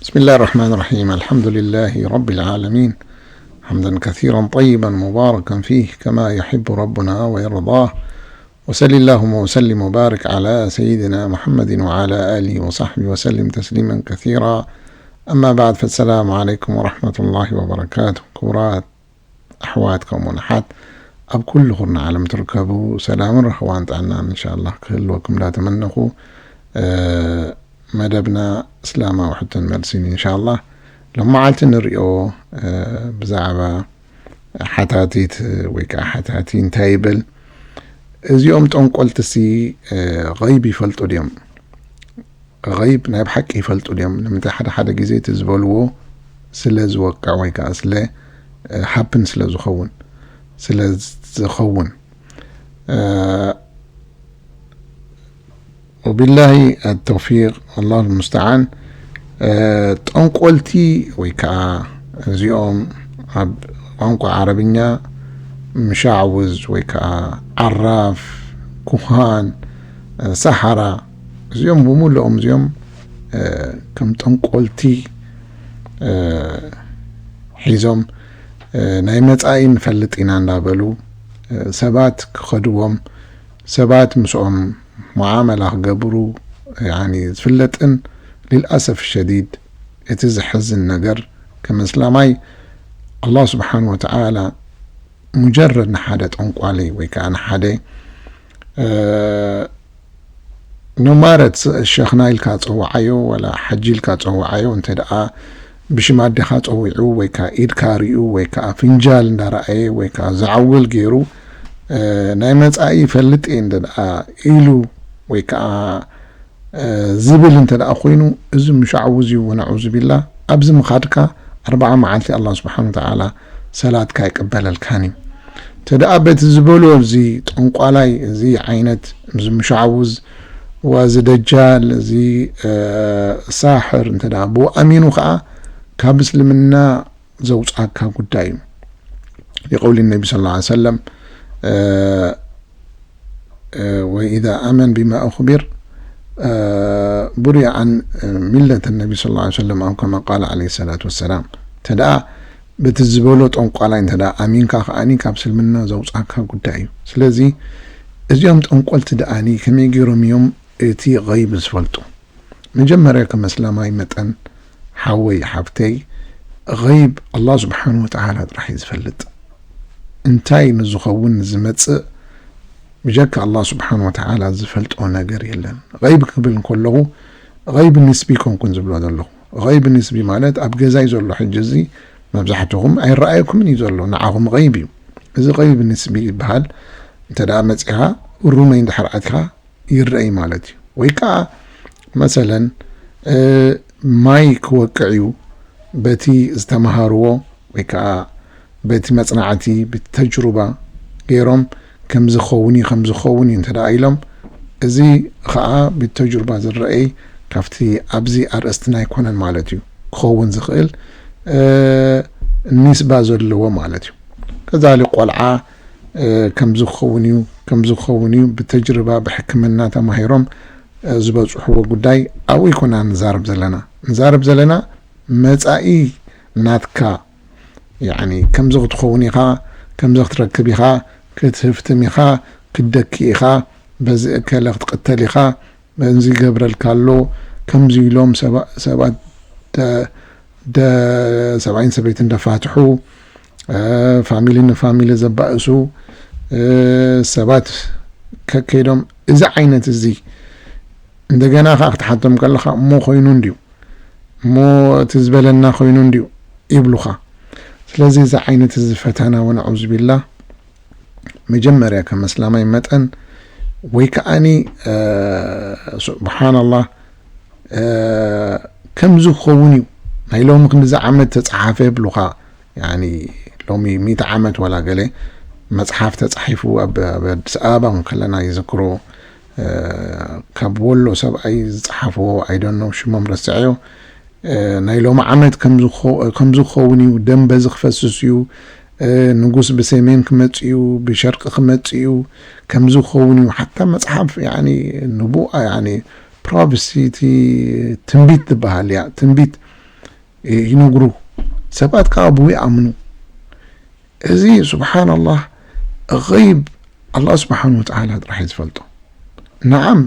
بسم الله الرحمن الرحيم. الحمد لله رب العالمين. حمدا كثيرا طيبا مباركا فيه كما يحب ربنا ويرضاه. وصل اللهم وسلم وبارك على سيدنا محمد وعلى آله وصحبه وسلم تسليما كثيرا. أما بعد، فالسلام عليكم ورحمة الله وبركاته. ክቡራት ኣሕዋት ከምኡውን ኣሓት ኣብ ኩሉ ኩርናዕ ዓለም ትርከቡ፣ ሰላምን ርህዋን ጥዕናን እንሻላ ክህልወኩም እንዳተመነኹ፣ እ፣ መደብና እስላማዊ ሕቶን መልሲን እንሻላ ሎም መዓልቲ ንሪኦ፣ እ፣ ብዛዕባ ሓታቲት ወይ ከዓ ሓታቲ እንታይ ይብል? እዚኦም ጠንቆልትሲ፣ እ፣ ገይብ ይፈልጡ ድዮም? ገይብ ናይ ብሓቂ ይፈልጡ ድዮም? ንምንታይ ሓደ ሓደ ግዜ እቲ ዝበልዎ ስለ ዝወቅዕ ወይ ከዓ ስለ፣ እ፣ ሃፕን ስለ ዝኸውን፣ ስለ ዝኸውን፣ እ፣ ወቢላሂ ኣተውፊቅ፣ ኣላሁ ልሙስተዓን። እ፣ ጠንቆልቲ ወይ ከዓ እዚኦም ኣብ ቋንቋ ዓረብኛ ምሻዕውዝ ወይ ከዓ ዓራፍ፣ ኩሃን፣ እ፣ ሰሓራ፣ እዚኦም ብምሉኦም እዚኦም፣ እ፣ ከም ጠንቆልቲ፣ እ፣ ሒዞም፣ እ፣ ናይ መጻኢ ንፈልጥ ኢና እንዳበሉ፣ እ፣ ሰባት ክኸድዎም፣ ሰባት ምስኦም ሙዓመላ ክገብሩ፣ ያኒ፣ ዝፍለጥን፣ ሊልኣሰፍ ሸዲድ፣ እቲ ዘሕዝን ነገር፣ ከም እስላማይ፣ ኣላህ ስብሓን ወተዓላ ሙጀረድ ንሓደ ጠንቋሊ ወይ ከዓ ንሓደ፣ እ፣ ኖማረት ሸኽና ኢልካ ጸዋዓዮ፣ ወላ ሓጂ ኢልካ ጸዋዓዮ፣ እንተ ደኣ ብሽም ኣዴኻ ጸዊዑ፣ ወይ ከዓ ኢድካ ሪኡ፣ ወይ ከዓ ፍንጃል እንዳረኣየ፣ ወይ ከዓ ዘዓውል ገይሩ፣ እ፣ ናይ መጻኢ ይፈልጥ እየ እንተ ደኣ ኢሉ፣ ወይ ከዓ፣ እ፣ ዝብል እንተ ደኣ ኮይኑ፣ እዚ ምሻዕውዝ እዩ፣ ወነዑዙ ቢላ። ኣብዚ ምኻድካ ኣርብዓ መዓልቲ ኣላህ ስብሓን ወተዓላ ሰላትካ ኣይቅበለልካን እዩ። እንተ ደኣ በቲ ዝበሎ እዚ ጠንቋላይ፣ እዚ ዓይነት፣ እዚ ምሻዕውዝ፣ ወዚ ደጃል፣ እዚ፣ እ፣ ሳሕር እንተ ደኣ ብኡ ኣሚኑ ኸዓ ካብ እስልምና ዘውጽኣካ ጉዳይ እዩ። لقول النبي صلى الله عليه وسلم، እ፣ እ፣ وإذا آمن بما أخبر، እ፣ برئ عن ملة النبي صلى الله عليه وسلم، أو كما قال عليه الصلاة والسلام። እንተ ደኣ በቲ ዝበሎ ጠንቋላይ እንተ ደኣ ኣሚንካ ከኣኒ ካብ እስልምና ዘውጽኣካ ጉዳይ እዩ። ስለዚ እዚኦም ጠንቆልቲ ደኣኒ ከመይ ገይሮም እዮም እቲ ገይብ ዝፈልጡ? መጀመርያ ከም እስላማይ መጠን ሓወይ ሓፍተይ፣ ገይብ ኣላህ ስብሓን ወተዓላ ጥራሕ እዩ ዝፈልጥ። እንታይ ንዝኸውን ንዝመጽእ ብጀካ ኣላህ ስብሓን ወተዓላ ዝፈልጦ ነገር የለን። ገይብ ክብል እንከለኹ ገይብ ንስቢ ኮንኩን ዝብሎ ዘለኹ። ገይብ ንስቢ ማለት ኣብ ገዛይ ዘሎ ሕጂ እዚ መብዛሕትኹም ኣይረኣየኩምን እዩ ዘሎ፣ ንዓኹም ገይብ እዩ። እዚ ገይብ ንስቢ ይበሃል። እንተ ደኣ መጺኻ ሩመይ እንድሕር ኣቲኻ ይረኣይ ማለት እዩ። ወይ ከዓ መሰለን፣ እ፣ ማይ ክወቅዕ እዩ፣ በቲ ዝተምሃርዎ ወይ ከዓ በቲ መጽናዕቲ፣ በቲ ተጅሩባ ገይሮም ከምዚ ክኸውን እዩ፣ ከምዚ ክኸውን እዩ እንተ ደኣ ኢሎም፣ እዚ ኸዓ ብተጅሩባ ዝረኣይ ካብቲ ኣብዚ ኣርእስትና ኣይኮነን ማለት እዩ። ክኸውን ዝኽእል፣ እ፣ ኒስባ ዘለዎ ማለት እዩ። ከዛሊ ቆልዓ፣ እ፣ ከምዚ ክኸውን እዩ፣ ከምዚ ክኸውን እዩ፣ ብተጅርባ፣ ብሕክምና ተማሂሮም፣ እ፣ ዝበጽሕዎ ጉዳይ ኣብኡ ኣይኮና ንዛረብ ዘለና። ንዛረብ ዘለና መጻኢ ናትካ፣ ያዕኒ ከምዚ ክትኸውን ኢኻ፣ ከምዚ ክትረክብ ኢኻ፣ ክትህፍትም ኢኻ፣ ክትደኪ ኢኻ፣ በዚ እከለ ክትቅተል ኢኻ፣ በዚ ይገብረልካ ኣሎ፣ ከምዚ ኢሎም ሰባ-፣ ሰባት ደ-፣ ደ-፣ ሰብኣይን ሰበይትን ደፋትሑ፣ እ፣ ፋሚሊ ንፋሚሊ ዘባእሱ፣ እ፣ ሰባት ከከይዶም እዚ ዓይነት እዚ እንደገና ኸዓ ክትሓቶም ከለኻ፣ እሞ ኮይኑ እንድዩ፣ እሞ እቲ ዝበለና ኮይኑ እንድዩ ይብሉኻ። ስለዚ እዚ ዓይነት እዚ ፈተና እውን ኣዑዙ ቢላህ፣ መጀመርያ ከም እስላማይ መጠን ወይ ከዓኒ፣ እ፣ ሱብሓነላህ፣ እ፣ ከምዚ ክኸውን እዩ፣ ናይ ሎሚ ክንዲዚ ዓመት ተጸሓፈ ይብሉኻ። ያኒ ሎሚ ሚእቲ ዓመት ዋላ ገለ መጽሓፍ ተጻሒፉ ኣብ፣ ኣብ ኣዲስ ኣበባ እውን ከለና ይዝክሮ፣ እ፣ ካብ ወሎ ሰብኣይ ዝጸሓፍዎ፣ ኣይደኖ ሽሞም ረስዐዮ። እ፣ ናይ ሎሚ ዓመት ከምዚ ክኸ-፣ ከምዚ ክኸውን እዩ፣ ደም በዚ ክፈስስ እዩ፣ እ፣ ንጉስ ብሰሜን ክመጽእ እዩ፣ ብሸርቂ ክመጽእ እዩ፣ ከምዚ ክኸውን እዩ። ሓታ መጽሓፍ፣ ያኒ፣ ንቡኣ፣ ያኒ፣ ፕሮፌሲ፣ እቲ ትንቢት ዝበሃል እያ። ትንቢት፣ ይነግሩ፣ ሰባት ከዓ ብኡ ይኣምኑ። እዚ ስብሓንላህ፣ غيب ኣላህ ስብሓን ወተዓላ ጥራሕ እዩ ዝፈልጦ። ነዓም፣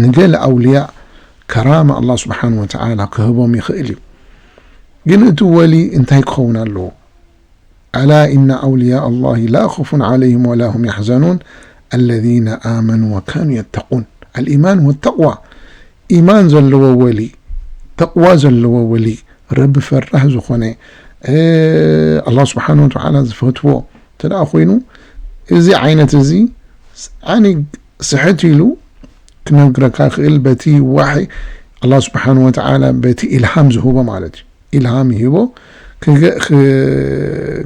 ንገለ ኣውልያእ ከራማ ኣላህ ስብሓን ወተዓላ ክህቦም ይኽእል እዩ። ግን እቲ ወሊ እንታይ ክኸውን ኣለዎ? ألا إن أولياء الله لا خوف عليهم ولا هم يحزنون الذين آمنوا وكانوا يتقون. الإيمان والتقوى. ኢማን ዘለዎ ወሊ፣ ተቕዋ ዘለዎ ወሊ፣ ረቢ ፈራሕ ዝኾነ፣ ኣላህ ስብሓን ወተዓላ ዝፈትዎ እንተ ደኣ ኮይኑ፣ እዚ ዓይነት እዚ፣ ኣኒ ስሕት ኢሉ ክነግረካ ይኽእል፣ በቲ ዋሒ ኣላህ ስብሓን ወተዓላ በቲ ኢልሃም ዝህቦ ማለት እዩ። ኢልሃም ይህቦ ክገ-፣ ክ-፣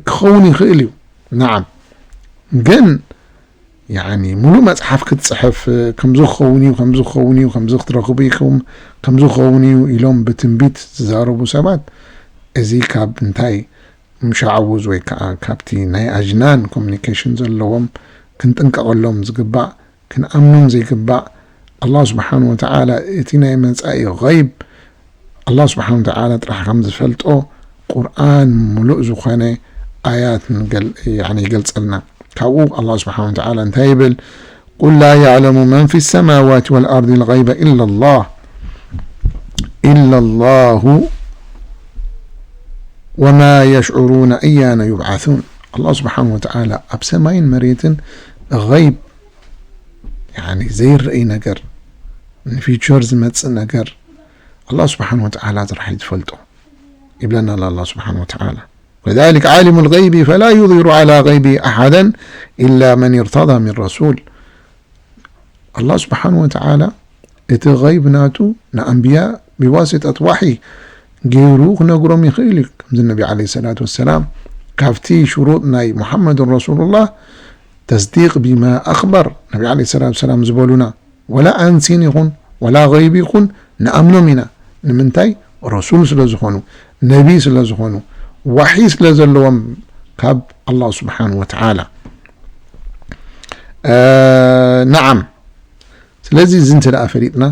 ክኸውን ይኽእል እዩ። ነዓም። ግን፣ ያኒ፣ ሙሉእ መጽሓፍ ክትጽሕፍ፣ ከምዚ ክኸውን እዩ፣ ከምዚ ክኸውን እዩ፣ ከምዚ ክትረኽቡ ኢኹም፣ ከምዚ ክኸውን እዩ ኢሎም ብትንቢት ዝዛረቡ ሰባት፣ እዚ ካብ እንታይ ምሻዕውዝ ወይ ከዓ ካብቲ ናይ ኣጅናን ኮሚኒኬሽን ዘለዎም ክንጥንቀቐሎም ዝግባእ፣ ክንኣምኖም ዘይግባእ፣ ኣላህ ስብሓን ወተዓላ እቲ ናይ መጻኢ ገይብ ኣላህ ስብሓን ወተዓላ ጥራሕ ከም ዝፈልጦ ቁርኣን ሙሉእ ዝኾነ ኣያት ንገል-፣ ያኒ ይገልጸልና። ካብኡ ኣላህ ስብሓን ወተዓላ እንታይ ይብል? قل لا يعلم من في السماوات والأرض الغيب إلا الله إلا الله وما يشعرون أيان يبعثون. ኣላህ ስብሓን ወተዓላ ኣብ ሰማይን መሬትን ገይብ፣ ያኒ ዘይረኣይ ነገር፣ ንፊቸር ዝመጽእ ነገር ኣላህ ስብሓን ወተዓላ ጥራሕ እዩ ዝፈልጦ ይብለና ኣሎ ኣላህ ስብሓን ወተዓላ። وذلك عالم الغيب فلا يظهر على غيبه أحدا إلا من ارتضى من رسول. ኣላህ ስብሓን ወተዓላ እቲ ገይብ ናቱ ንኣንብያ ብዋሲጠት ዋሒ ገይሩ ክነግሮም ይኽእል እዩ። ከምዚ ነቢ ዓለይሂ ሰላቱ ወሰላም ካብቲ ሽሩጥ ናይ ሙሓመድን ረሱሉላህ ተስዲቅ ቢማ ኣኽበር ነቢ ዓለይሂ ሰላቱ ወሰላም ዝበሉና፣ ወላ ኣንሲን ይኹን ወላ ገይብ ይኹን ንኣምኖም ኢና። ንምንታይ? ረሱል ስለ ዝኾኑ፣ ነቢ ስለ ዝኾኑ፣ ዋሒ ስለ ዘለዎም ካብ ኣላህ ስብሓን ወተዓላ። እ፣ ነዓም። ስለዚ እዚ እንተ ደኣ ፈሊጥና፣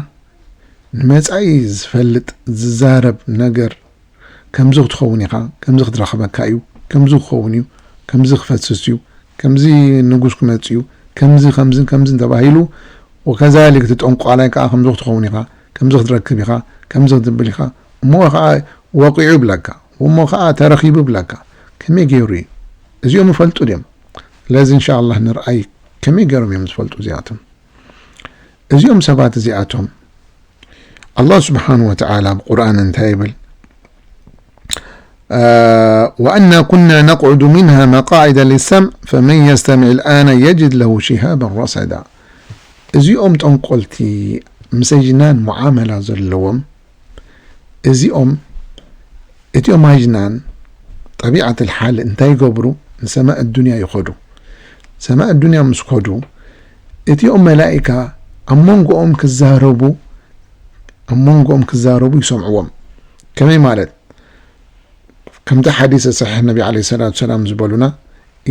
ንመጻኢ ዝፈልጥ ዝዛረብ ነገር ከምዚ ክትኸውን ኢኻ፣ ከምዚ ክትረኽበካ እዩ፣ ከምዚ ክኸውን እዩ፣ ከምዚ ክፈስስ እዩ፣ ከምዚ ንጉስ ክመጽእ እዩ፣ ከምዚ፣ ከምዚ፣ ከምዚ እንተባሂሉ፣ ወከዛሊክ እቲ ጠንቋላይ ከኣ ከምዚ ክትኸውን ኢኻ፣ ከምዚ ክትረክብ ኢኻ፣ ከምዚ ክትብል ኢኻ፣ እሞ ኸኣ ወቂዑ ይብለካ፣ እሞ ኸኣ ተረኺቡ ይብለካ። ከመይ ገይሩ እዩ? እዚኦም ይፈልጡ ድዮም? ስለዚ እንሻ ኣላህ ንርኣይ ከመይ ገይሮም እዮም ዝፈልጡ እዚኣቶም። እዚኦም ሰባት እዚኣቶም ኣላህ ስብሓን ወተዓላ ኣብ ቁርኣን እንታይ ይብል? እ፣ وأنا كنا نقعد منها مقاعد للسمع فمن يستمع الآن يجد له شهابا رصدا። እዚኦም ጠንቆልቲ ምስ ኣጅናን ሙዓመላ ዘለዎም፣ እዚኦም፣ እቲኦም ኣጅናን ጠቢዓት ልሓል እንታይ ይገብሩ? ንሰማእ ኣዱንያ ይኸዱ። ሰማእ ኣዱንያ ምስ ከዱ፣ እቲኦም መላኢካ ኣብ መንጎኦም ክዛረቡ፣ ኣብ መንጎኦም ክዛረቡ ይሰምዕዎም። ከመይ ማለት? ከምቲ ሓዲስ ሰሒሕ ነቢ ዓለይሂ ሰላቱ ሰላም ዝበሉና፣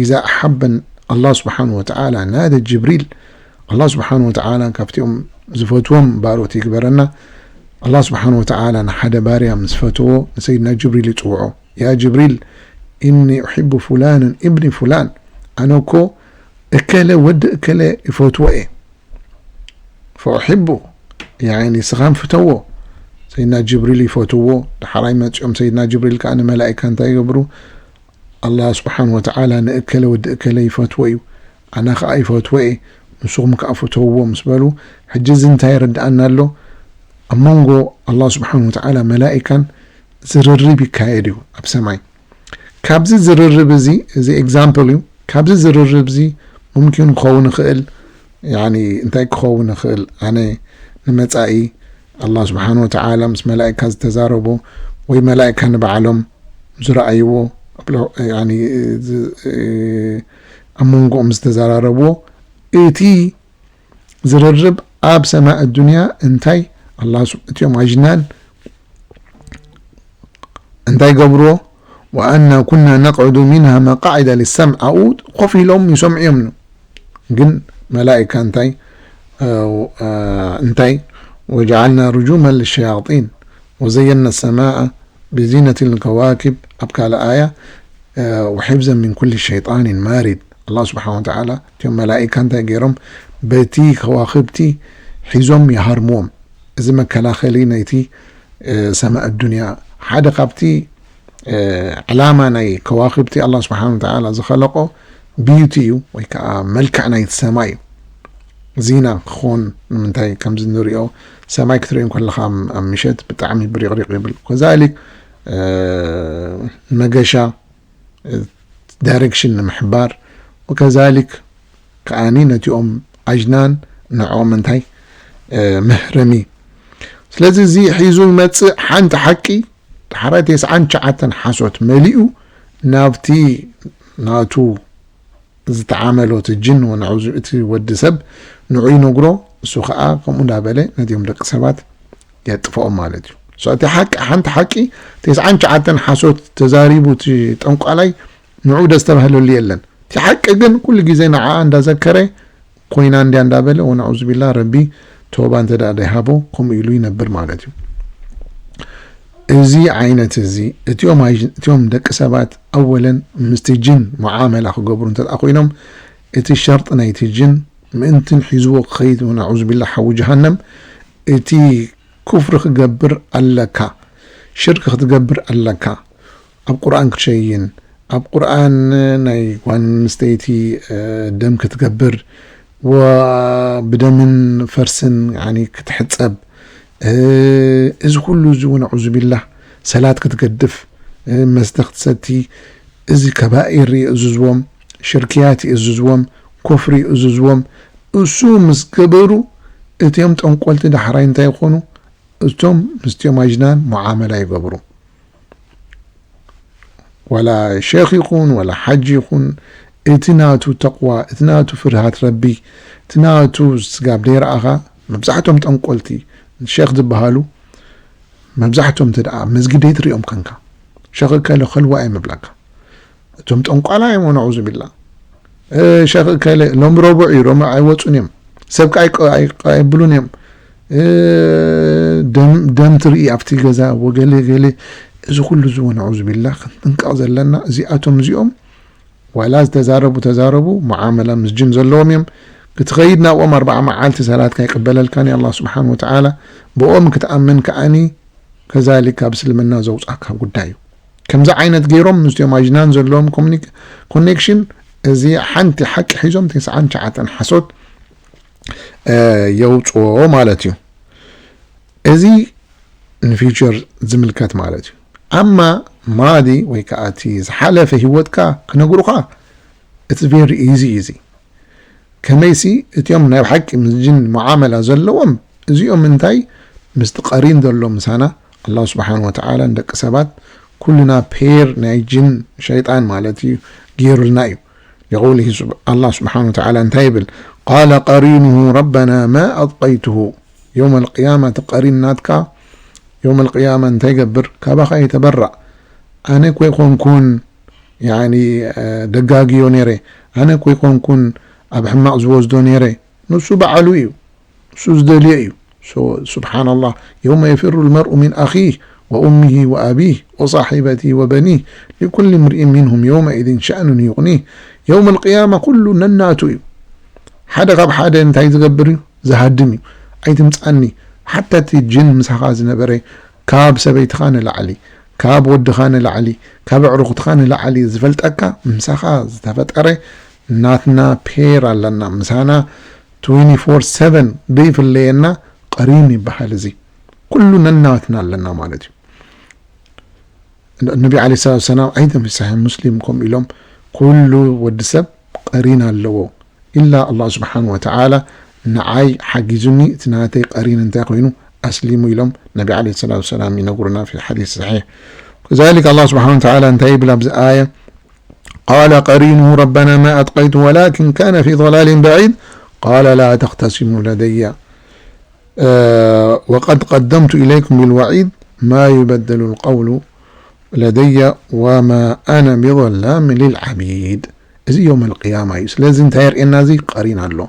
إذا أحب الله سبحانه وتعالى نادى جبريل. ኣላህ ስብሓን ወተዓላ ካብቲኦም ዝፈትዎም ባሮት ይግበረና። ኣላህ ስብሓን ወተዓላ ንሓደ ባርያ ምስ ፈተዎ ንሰይድና ጅብሪል ይጽውዖ፣ ያ ጅብሪል፣ إني أحب فلانا ابن فلان፣ ኣነ እኮ እከለ ወዲ እከለ ይፈትዎ እየ። فأحبه، ያኒ ንስኻን ፍተዎ። ሰይድና ጅብሪል ይፈትዎ። ደሓራይ መጺኦም ሰይድና ጅብሪል ከኣ ንመላኢካ እንታይ ይገብሩ? ኣላህ ስብሓን ወተዓላ ንእከለ ወዲ እከለ ይፈትዎ እዩ፣ ኣነ ኸኣ ይፈትዎ እየ፣ ንስኹም ከኣ ፍተውዎ ምስ በሉ፣ ሕጂ እዚ እንታይ ይርድኣና ኣሎ? ኣብ መንጎ ኣላህ ስብሓን ወተዓላ መላኢካን ዝርርብ ይካየድ እዩ ኣብ ሰማይ። ካብዚ ዝርርብ እዚ፣ እዚ ኤግዛምፕል እዩ፣ ካብዚ ዝርርብ እዚ ሙምኪን ክኸውን ይኽእል፣ ያኒ እንታይ ክኸውን ይኽእል? ኣነ ንመጻኢ ኣላህ ስብሓን ወተዓላ ምስ መላኢካ ዝተዛረቦ ወይ መላኢካ ንባዕሎም ዝረኣይዎ፣ ኣብ ለ-፣ ያኒ፣ ዝ-፣ ኣብ መንጎኦም ዝተዘራረብዎ፣ እቲ ዝርርብ ኣብ ሰማእ ኣዱንያ እንታይ ኣላህ ስብ-፣ እቲኦም ኣጅናን እንታይ ገብርዎ? وأنا كنا نقعد منها مقاعد للسمع፣ ኣብኡ ኮፍ ኢሎም ይሰምዑ እዮም። ግን መላኢካ እንታይ፣ እ፣ እ፣ እንታይ? وجعلنا رجوما للشياطين وزينا السماء ብዚነቲል ከዋኪብ ኣብ ካልእ ኣያ፣ እ፣ ወሒፍዘን ሚን ኩሊ ሸይጣኒን ማሪድ። ኣላህ ስብሓን ወተዓላ እቲኦም መላኢካ እንታይ ገይሮም? በቲ ከዋኽብቲ ሒዞም ይሃርምዎም። እዚ መከላኸሊ ናይቲ፣ እ፣ ሰማእ ዱንያ። ሓደ ካብቲ፣ እ፣ ዕላማ ናይ ከዋኽብቲ ኣላህ ስብሓን ወተዓላ ዝኸለቆ ቢዩቲ እዩ፣ ወይ ከዓ መልክዕ ናይቲ ሰማይ እዩ። ዚና ክኾን ንምንታይ ከምዚ ንሪኦ፣ ሰማይ ክትርእዮ ከለኻ ኣብ፣ ኣብ ምሸት ብጣዕሚ ብሪቕሪቕ ይብል። ከዛሊክ፣ እ፣ መገሻ፣ እ፣ ዳይሬክሽን ንምሕባር፣ ወከዛሊክ ከኣኒ ነቲኦም ኣጅናን ንዕኦም እንታይ፣ እ፣ መህረሚ። ስለዚ እዚ ሒዙ ይመጽእ ሓንቲ ሓቂ፣ ድሓራይ ተስዓን ትሽዓተን ሓሶት መሊኡ ናብቲ ናቱ ዝተዓመሎ እቲ ጅን ወነዑዙ እቲ ወዲ ሰብ ንዑ ይነግሮ፣ እሱ ኸዓ ከምኡ እንዳበለ ነዚኦም ደቂ ሰባት የጥፍኦም ማለት እዩ። So እቲ ሓቂ፣ ሓንቲ ሓቂ ተስዓን ትሽዓተን ሓሶት ተዛሪቡ እቲ ጠንቋላይ ንዑ ደስተባህለሉ የለን። እቲ ሓቂ ግን ኩሉ ግዜ ንዓኣ እንዳዘከረ ኮይና እንድያ እንዳበለ ወነዑዙ ቢላህ ረቢ ተውባ እንተ ደኣ ደይሃቦ ከምኡ ኢሉ ይነብር ማለት እዩ። እዚ ዓይነት እዚ እቲኦም ኣይ-፣ እቲኦም ደቂ ሰባት ኣወለን ምስቲ ጅን ሙዓመላ ክገብሩ እንተ ደኣ ኮይኖም፣ እቲ ሸርጢ ናይቲ ጅን ምእንትን ሒዝዎ ክኸይድ ወነዑዙ ቢላህ ሓዊ ጀሃነም፣ እቲ ኩፍሪ ክገብር ኣለካ፣ ሽርክ ክትገብር ኣለካ፣ ኣብ ቁርኣን ክትሸይን፣ ኣብ ቁርኣን ናይ ጓል ኣንስተይቲ፣ እ፣ ደም ክትገብር፣ ወ-፣ ብደምን ፈርስን፣ ያኒ፣ ክትሕጸብ፣ እ፣ እዚ ኩሉ እዚ እውን፣ ኣዑዙ ቢላህ፣ ሰላት ክትገድፍ፣ እ፣ መስተ ክትሰቲ፣ እዚ ከባኢር ይእዝዝዎም፣ ሽርክያት ይእዝዝዎም፣ ኩፍሪ ይእዝዝዎም። እሱ ምስ ገበሩ፣ እቲኦም ጠንቆልቲ ዳሕራይ እንታይ ይኾኑ? እቶም ምስቲኦም ኣጅናን ሙዓመላ ይገብሩ። ወላ ሼኽ ይኹን፣ ወላ ሓጂ ይኹን፣ እቲ ናቱ ተቕዋ፣ እቲ ናቱ ፍርሃት ረቢ፣ እቲ ናቱ ስጋብ ደይረኣኻ፣ መብዛሕቶም ጠንቆልቲ፣ ሼኽ ዝበሃሉ፣ መብዛሕቶም እንተ ደኣ መስጊድ ደይትርእዮም ከንካ፣ ሼኽ እከለ ከልዋ እዮም ይብላካ። እቶም ጠንቋላ እዮም፣ ወነዑዙ ቢላህ። እ፣ ሸኽ እከለ ሎም ረቡዕ እዩ፣ ሎም ኣይወጹን እዮም። ሰብ ከኣ ኣይቀ-፣ ኣይቀ-፣ ኣይብሉን እዮም። እ፣ ደም፣ ደም ትርኢ ኣብቲ ገዛ ወገለ ገለ። እዚ ኩሉ እዚ እውን ኣዑዙ ቢላህ ክንጥንቀቕ ዘለና። እዚኣቶም እዚኦም ዋላ ዝተዛረቡ ተዛረቡ፣ ሙዓመላ ምስ ጅን ዘለዎም እዮም። ክትኸይድ ናብኦም ኣርባዓ መዓልቲ ሰላትካ ኣይቅበለልካን እዩ ኣላህ ስብሓን ወተዓላ። ብኦም ክትኣምን ከኣኒ ከዛሊክ ካብ እስልምና ዘውጻካ ጉዳይ እዩ። ከምዚ ዓይነት ገይሮም ምስቶም ኣጅናን ዘለዎም ኮሚኒክ-፣ ኮኔክሽን እዚ ሓንቲ ሓቂ ሒዞም ተስዓን ትሽዓተን ሓሶት፣ እ፣ የውጽዎ ማለት እዩ። እዚ ንፊውቸር ዝምልከት ማለት እዩ። ኣማ ማዲ ወይ ከኣ እቲ ዝሓለፈ ህይወትካ ክነግሩኻ፣ it's very easy እዩ እዚ። ከመይሲ እቲኦም ናይ ብሓቂ ምስ ጅን መዓመላ ዘለዎም እዚኦም እንታይ ምስቲ ቀሪን ዘሎ ምሳና ኣላህ ስብሓን ወተዓላ ንደቂ ሰባት ኩልና ፔር ናይ ጅን ሸይጣን ማለት እዩ ገይሩልና እዩ። የቁል ስብ-፣ ኣላህ ስብሓን ወተዓላ እንታይ ይብል? ቃለ ቀሪኑሁ ረበና ማ ኣጥቀይቱሁ። የውም ኣልቅያማ እቲ ቀሪን ናትካ የውም ኣልቅያማ እንታይ ይገብር? ካባኻ ይተበራእ። ኣነ እኮ ይኮንኩን ያኒ፣ እ፣ ደጋግዮ ነይረ፣ ኣነ እኮ ይኮንኩን ኣብ ሕማቕ ዝወስዶ ነይረ። ንሱ ባዕሉ እዩ፣ ንሱ ዝደልዮ እዩ። ሶ-፣ ሱብሓነላህ፣ የውመ የፊሩ ልመርኡ ሚን ኣኺህ ወኡሚህ ወኣቢህ ወሳሒበቲህ ወበኒህ ሊኩል ምርኢን ሚንሁም የውመኢዝን ሸእኑን ዩቕኒህ። የውም ኣልቅያማ ኩሉ ነናቱ እዩ። ሓደ ካብ ሓደ እንታይ ዝገብር እዩ? ዝሃድም እዩ። ኣይትምጻኒ። ሓታ እቲ ጅን ምሳኻ ዝነበረ ካብ ሰበይትኻ ንላዕሊ፣ ካብ ወድኻ ንላዕሊ፣ ካብ ኣዕሩኽትኻ ንላዕሊ ዝፈልጠካ ምሳኻ ዝተፈጠረ ናትና ፔር ኣለና። ምሳና ትዌንቲ ፎር ሰቨን ዘይፍለየና ቀሪን ይበሃል። እዚ ኩሉ ነናትና ኣለና ማለት እዩ። ነቢ ዓለይሂ ሰላቱ ወሰላም ኣይተም ፊ ሰሒሕ ሙስሊም ከምኡ ኢሎም፣ ኩሉ ወዲ ሰብ ቀሪን ኣለዎ፣ ኢላ ኣላህ ስብሓን ወተዓላ ንዓይ ሓጊዙኒ፣ እቲ ናተይ ቀሪን እንታይ ኮይኑ ኣስሊሙ ኢሎም ነቢ ዓለይሂ ሰላቱ ወሰላም ይነግሩና ፊ ሓዲስ ሰሒሕ። ከዛሊክ ኣላህ ስብሓን ወተዓላ እንታይ ይብል ኣብዚ ኣያ? ቃለ ቀሪኑሁ ረበና ማ ኣጥቀይቱ ወላኪን ካነ ፊ ضላሊን በዒድ ቃለ ላ ተኽተሲሙ ለደየ እ፣ ወቀድ ቀደምቱ ኢለይኩም ቢልወዒድ ማ ዩበደሉ ልቀውሉ ለደየ ወማ ኣነ ቢዘላም ሊልዓቢድ። እዚ የውም ኣልቅያማ እዩ። ስለዚ እንታይ የርእየና? እዚ ቀሪን ኣሎ።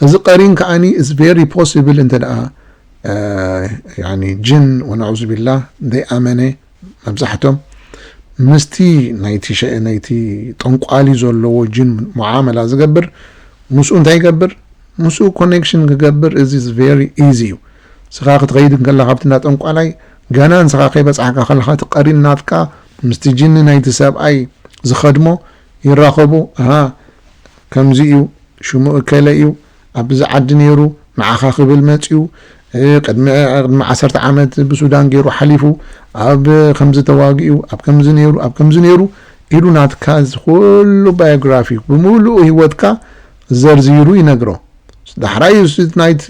እዚ ቀሪን ከኣኒ is very possible እንተ ደኣ፣ እ፣ ያኒ ጅን ወነዑዙ ቢላህ ዘይኣመነ መብዛሕቶም ምስቲ ናይቲ ሸ- ናይቲ ጠንቋሊ ዘለዎ ጅን ሙዓመላ ዝገብር ምስኡ እንታይ ይገብር? ምስኡ ኮኔክሽን ክገብር። እዚ ቨሪ ኢዚ እዩ። ንስኻ ክትኸይድ እንከላ ካብቲ እንዳ ጠንቋላይ ገና ንስኻ ከይበጻሕካ ከለኻ እቲ ቀሪን ናትካ ምስቲ ጅኒ ናይቲ ሰብኣይ ዝኸድሞ ይራኸቡ። ኣሃ፣ ከምዚ እዩ፣ ሽሙ እከለ እዩ፣ ኣብዚ ዓዲ ነይሩ፣ ንዓኻ ክብል መጺኡ፣ እ፣ ቅድሚ ቅድሚ ዓሰርተ ዓመት ብሱዳን ገይሩ ሓሊፉ፣ ኣብ ከምዚ ተዋጊኡ፣ ኣብ ከምዚ ነይሩ፣ ኣብ ከምዚ ነይሩ ኢሉ ናትካ እዚ ኩሉ ባዮግራፊ ብምሉኡ ህይወትካ ዘርዚሩ ይነግሮ። ዳሕራይ እዚ ናይቲ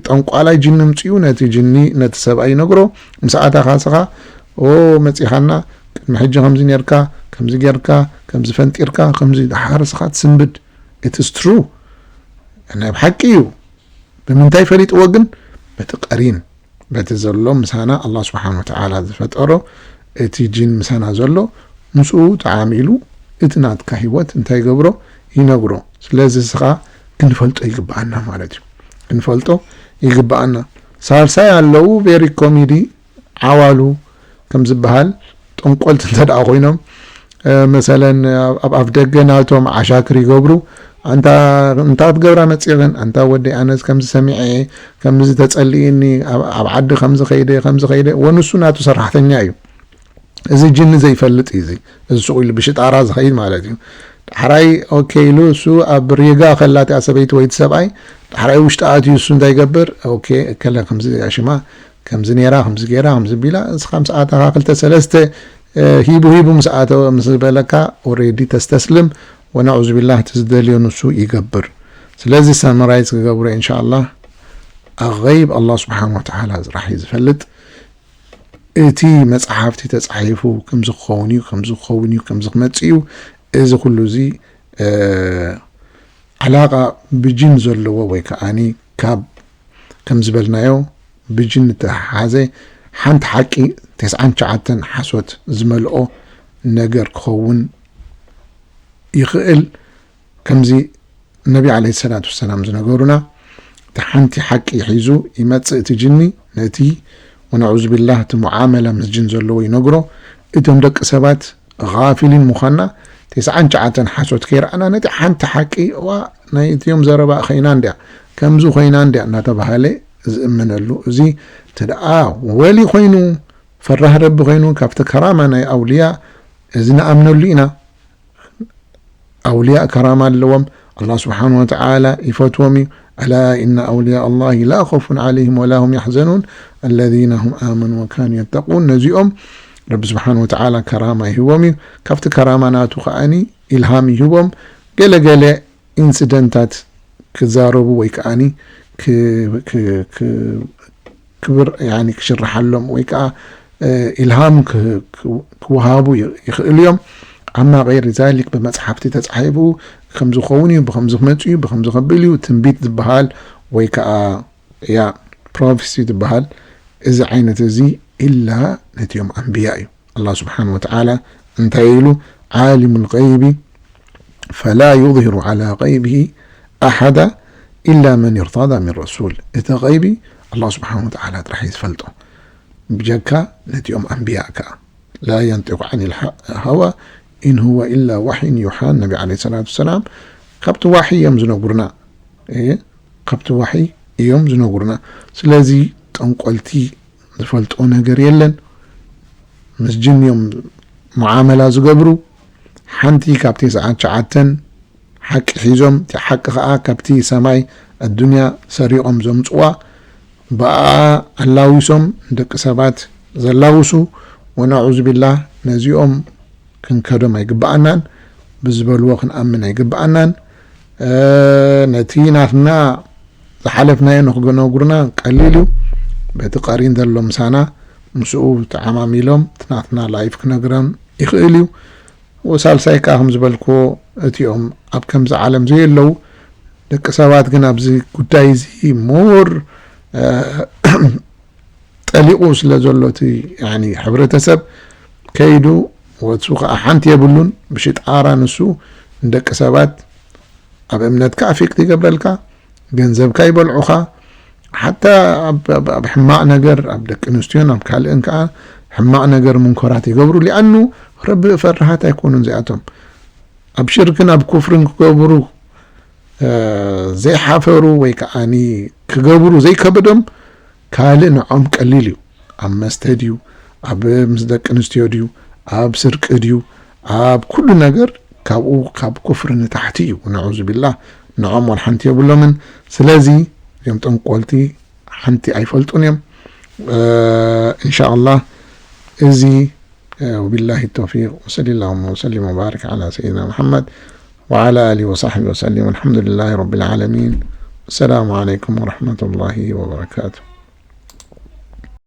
ጠንቋላይ ጅኒ ምጽኡ ነቲ ጅኒ ነቲ ሰብኣይ ይነግሮ። ምስ ኣተኻ ስኻ፣ ኦ፣ መጺኻና፣ ቅድሚ ሕጂ ከምዚ ኔርካ፣ ከምዚ ጌርካ፣ ከምዚ ፈንጢርካ፣ ከምዚ። ደሓር ስኻ ትስንብድ። ኢትስ ትሩ፣ ናይ ብሓቂ እዩ። ብምንታይ ፈሊጥዎ ግን? በቲ ቀሪን፣ በቲ ዘሎ ምሳና ኣላህ ስብሓን ወተዓላ ዝፈጠሮ እቲ ጅን ምሳና ዘሎ ምስኡ ተዓሚሉ እቲ ናትካ ህይወት እንታይ ይገብሮ? ይነግሮ። ስለዚ ስኻ ክንፈልጦ ይግብኣና ማለት እዩ። ክንፈልጦ ይግብኣና። ሳልሳይ ኣለዉ ቬሪ ኮሚዲ ዓዋሉ ከም ዝበሃል ጠንቆልቲ እንተ ደኣ ኮይኖም፣ እ፣ መሰለን ኣብ ኣፍ ደገ ናቶም ዓሻክር ይገብሩ። ኣንታ እንታይ ትገብራ መጺኽን? ኣንታ ወደይ ኣነስ ከምዚ ሰሚዐ እየ፣ ከምዚ ተጸሊእኒ፣ ኣብ ዓዲ ከምዚ ከይደ ከምዚ ከይደ። ወንሱ ናቱ ሰራሕተኛ እዩ። እዚ ጅኒ ዘይፈልጥ እዩ። እዚ እዚ ሱቕ ኢሉ ብሽጣራ ዝኸይድ ማለት እዩ። ዳሕራይ ኦኬ ኢሉ እሱ ኣብ ሪጋ ከላ እቲኣ ሰበይቲ ወይ እቲ ሰብኣይ፣ ዳሕራይ ውሽጢ ኣትዩ እሱ እንታይ ይገብር? ኦኬ እከለ ከምዚ እያ ሽማ፣ ከምዚ ነይራ፣ ከምዚ ገይራ፣ ከምዚ ቢላ፣ እስኻ ምስ ኣተኻ ክልተ ሰለስተ፣ እ፣ ሂቡ ሂቡ ምስ ኣተወ ምስ ዝበለካ ኦሬዲ ተስተስልም። ወናዑዙ ቢላህ እቲ ዝደልዮ ንሱ ይገብር። ስለዚ ሰመራይዝ ክገብሮ ኢንሻኣላህ፣ ኣገይብ ኣላህ ስብሓን ወተዓላ ጥራሕ እዩ ዝፈልጥ። እቲ መጽሓፍቲ ተጻሒፉ ከምዚ ክኸውን እዩ፣ ከምዚ ክኸውን እዩ፣ ከምዚ ክመጽእ እዩ፣ እዚ ኩሉ እዚ፣ እ፣ ዓላቃ ብጅን ዘለዎ ወይ ከኣኒ ካብ ከም ዝበልናዮ ብጅን እተሓሓዘ ሓንቲ ሓቂ ተስዓን ትሽዓተን ሓሶት ዝመልኦ ነገር ክኸውን ይኽእል። ከምዚ ነቢ ዓለይሂ ሰላቱ ወሰላም ዝነገሩና፣ እቲ ሓንቲ ሓቂ ሒዙ ይመጽእ እቲ ጅኒ፣ ነቲ ወነዑዙ ቢላህ እቲ ሙዓመላ ምስ ጅን ዘለዎ ይነግሮ። እቶም ደቂ ሰባት ጋፊሊን ምዃንና፣ ተስዓን ትሽዓተን ሓሶት ከይረኣና፣ ነቲ ሓንቲ ሓቂ፣ እዋ፣ ናይ እቲኦም ዘረባ ኸይና እንድያ፣ ከምዚ ኾይና እንድያ እናተባሃለ ዝእመነሉ። እዚ እንተ ደኣ ወሊ ኾይኑ፣ ፈራህ ረቢ ኾይኑ፣ ካብቲ ከራማ ናይ ኣውልያ፣ እዚ ንኣምነሉ ኢና። ኣውልያ ከራማ ኣለዎም። ኣላህ ስብሓን ወተዓላ ይፈትዎም እዩ። ኣላ ኢነ ኣውልያ ኣላሂ ላ ኸውፉን ዓለይሂም ወላ ሁም ያሕዘኑን ኣለዚነ ሁም ኣመኑ ወካኑ የተቁን። ነዚኦም ረቢ ስብሓን ወተዓላ ከራማ ይህቦም እዩ። ካብቲ ከራማ ናቱ ከኣኒ ኢልሃም ይህቦም። ገለ ገለ ኢንሲደንታት ክዛረቡ ወይ ከኣኒ ክ-፣ ክ-፣ ክ-፣ ክብር፣ ያኒ፣ ክሽርሓሎም ወይ ከኣ፣ እ፣ ኢልሃም ክ-፣ ክ-፣ ክወሃቡ ይ-፣ ይኽእሉ እዮም። ኣማ ገይሪ ዛሊክ ብመጽሓፍቲ ተጻሒፉ ከም ዝኸውን እዩ፣ ብኸምዚ ክመጽእ እዩ፣ ብኸምዚ ከብል እዩ፣ ትንቢት ዝበሃል ወይ ከኣ፣ ያ፣ ፕሮፌሲ ዝበሃል እዚ ዓይነት እዚ ኢላ ነቲኦም ኣንብያ እዩ። ኣላህ ስብሓን ወተዓላ እንታይ ኢሉ? ዓሊሙል ገይቢ ፈላ ዩዝሂሩ ዓላ ገይቢሂ ኣሓዳ ኢላ መን ኢርታዳ ሚን ረሱል። እቲ ገይቢ ኣላህ ስብሓን ወተዓላ ጥራሕ እዩ ዝፈልጦ። ብጀካ ነቲኦም ኣንብያ ከኣ። ላ የንጢቁ ዓኒል ሃዋ ኢን ሁወ ኢላ ዋሕዩን ዩሓ። ነቢ ዓለይሂ ሰላቱ ወሰላም ካብቲ ዋሕይ እዮም ዝነግሩና። እየ፣ ካብቲ ዋሕይ እዮም ዝነግሩና። ስለዚ ጠንቆልቲ ዝፈልጦ ነገር የለን። ምስ ጅን እዮም ሙዓመላ ዝገብሩ። ሓንቲ ካብ ተስዓን ትሽዓተን ሓቂ ሒዞም፣ እቲ ሓቂ ኸኣ ካብቲ ሰማይ ኣዱንያ ሰሪቖም ዘምጽዋ፣ ብኣ ኣላዊሶም ንደቂ ሰባት ዘላውሱ፣ ወነዑዙ ቢላህ፣ ነዚኦም ክንከዶም ኣይግብኣናን፣ ብዝበልዎ ክንኣምን ኣይግብኣናን። እ፣ ነቲ ናትና ዝሓለፍናዮ ንኽነግሩና ቀሊል እዩ። በቲ ቀሪን ዘሎ ምሳና ምስኡ ተዓማሚሎም እቲ ናትና ላይፍ ክነግረን ይኽእል እዩ። ወሳልሳይ ከኣ ከም ዝበልክዎ እቲኦም ኣብ ከምዚ ዓለም ዘየለዉ ደቂ ሰባት ግን ኣብዚ ጉዳይ እዚ ሞር፣ እ፣ ጠሊቑ ስለ ዘሎ እቲ፣ ያኒ፣ ሕብረተሰብ ከይዱ ወሱ ከኣ ሓንቲ የብሉን። ብሽጣራ ንሱ ንደቂ ሰባት ኣብ እምነትካ ኣፌክት ይገብረልካ፣ ገንዘብካ ይበልዑኻ፣ ሓታ ኣብ፣ ኣብ፣ ኣብ ሕማቕ ነገር ኣብ ደቂ ኣንስትዮን ኣብ ካልእን ከኣ ሕማቕ ነገር ምንኮራት ይገብሩ። ሊኣኑ ረቢ ፈርሃት ኣይኮኑን እዚኣቶም። ኣብ ሽርክን ኣብ ኩፍርን ክገብሩ ዘይሓፈሩ ወይ ከዓኒ ክገብሩ ዘይከበዶም ካልእ ንዖም ቀሊል እዩ። ኣብ መስተ ድዩ፣ ኣብ ምስ ደቂ ኣንስትዮ ድዩ፣ ኣብ ስርቂ ድዩ፣ ኣብ ኩሉ ነገር ካብኡ ካብ ኩፍሪ ንታሕቲ እዩ። ነዑዙ ቢላህ፣ ንዖም ወላ ሓንቲ የብሎምን። ስለዚ እዚኦም ጠንቆልቲ ሓንቲ ኣይፈልጡን እዮም። እንሻ ኣላህ እዚ وبالله التوفيق وصلى اللهم وسلم وبارك على سيدنا محمد وعلى آله وصحبه وسلم والحمد لله رب العالمين. السلام عليكم ورحمة الله وبركاته.